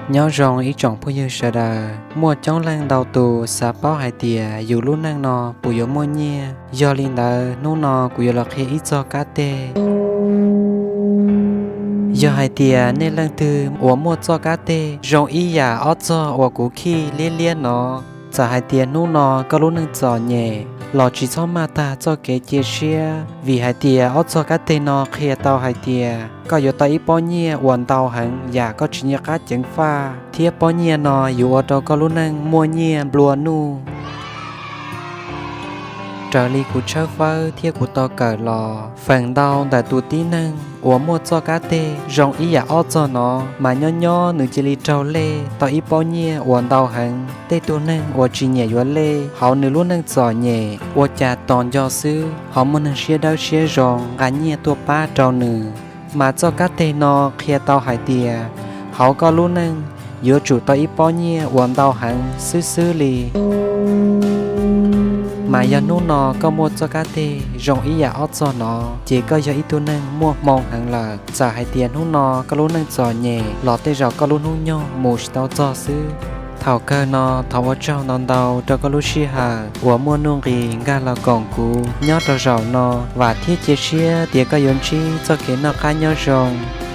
Nyob zoo ib tsoom phooj ywg sawv daws, muaj coob leej ntau tus xav paub hais tias yus lub neej no puas yuav muaj nyiaj. Yog li ntawd hnub no kuv yuav los qhia ib txog kab teg. Yog hais tias nej leej twg uas muaj txoj kab teg zoo ib yam ob txog uas kuv khij liab liab no, txawm hais tias hnub no koj lub neej txom nyem los tsis txhob maj tag txoj kev cia siab, vim hais tias ob txog kab teg no qhia tau hais tias koj yuav tau ib pob nyiaj uas ntau heev yam koj tsis nco qab ceev faj, thiab pob nyiaj no yuav ua rau koj lub neej muaj nyiaj nplua nuj. Raws li kuv tshawb fawb thiab kuv tau kawm los, feem ntau ntawm tus tib neeg uas muaj txoj kab teg zoo ib yam ob txog no mas nyob nyob nws cia li raug lej tau ib pob nyiaj uas ntau heev. Tej tug neeg uas tsis nyiam yuav lej hauv nws lub neej txom nyem, ua cas tos nco xwb ho muaj neeg siab dawb siab zoo nqa nyiaj tuaj pab rau nws. Mas txoj kab teg no qhia tau hais tias hauv koj lub neej yuav tsum tau ib pob nyiaj uas ntau heev xwb xwb li. Mas yog hnub no koj muaj txoj kab teg zoo ib yam ob txog no, ces koj yog ib tug neeg muaj hmoo heev lawm. Txawm hais tias hnub no koj lub neej txom nyem los tej zaum koj lub hnub nyoog mus tsis tau txog xwb. Thaum kawg no thov ua tsaug ntau ntau rau koj lub sij hawm uas muaj nuj nqis nkag los koom kuv nyob rau zaum no, vam thiab cia siab tias koj yuav ntsib txoj kev noj qab nyob zoo.